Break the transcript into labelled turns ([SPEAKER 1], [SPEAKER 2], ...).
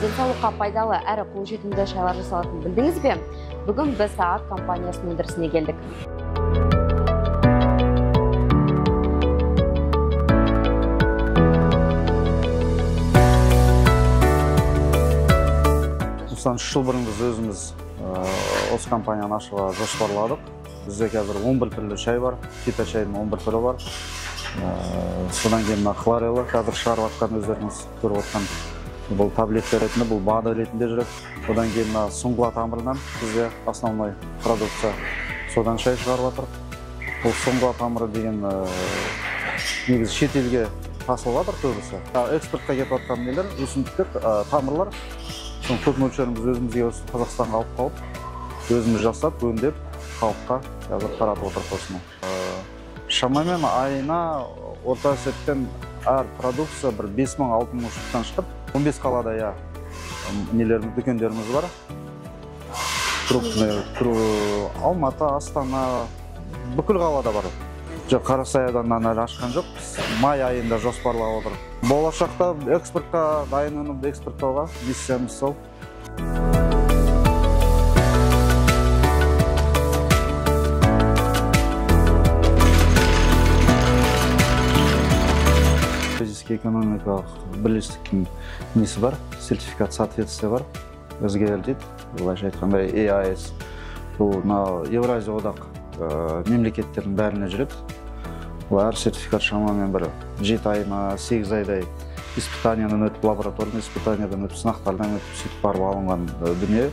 [SPEAKER 1] Денсаулыққа пайдалы әрі қолжетімді шайлар жасалатынын білдіңіз бе? Бүгін біз Саат компаниясының өндірісіне келдік.
[SPEAKER 2] Осыдан 3 жыл бұрын біз өзіміз осы компанияны ашуға жоспарладық. Бізде қазір 11 түрлі шай бар, фито шайдың 11 түрі бар. Содан кейін мына хлорелла қазір шығарып жатқан, өздеріңіз көріп отқан, бұл таблетка ретінде, бұл БАД ретінде жүреді. Одан кейін мына сұңғыла тамырынан бізде основной продукция, содан шай шығарып жатыр. Бұл сұңғыла тамыры деген негізі шетелге тасылып жатыр көбісі. Экспортқа кетіп жатқан нелер, өсімдіктер, тамырлар. Соның көп мөлшерін біз өзімізге, осы Қазақстанға алып қалып, өзіміз жасап, өңдеп, халыққа қазір таратып отырмыз осыны. Шамамен айына орта есеппен әр продукция бір 5000-6000 штуктан шығып, 15 қалада нелеріміз, дүкендеріміз бар. Крупный, Алматы, Астана, бүкіл қалада бар. Жоқ, Қарасай ауданынан әлі ашқан жоқпыз. Май айында жоспарлап отыр. Болашақта экспортқа дайын өнімді экспорттауға миссиямыз сол. Евразийский экономикалық бірлестіктің несі бар, сертификат соответствия бар, СГЛ дейді, былайша айтқанда ЕАЭС. Бұл мынау Евразия одақ мемлекеттердің бәріне жүреді. Бұл әр сертификат шамамен бір 7 ай ма, 8 айдай испытаниядан өтіп, лабораторный испытаниядан өтіп, сынақтардан өтіп, сөйтіп барып алынған дүние.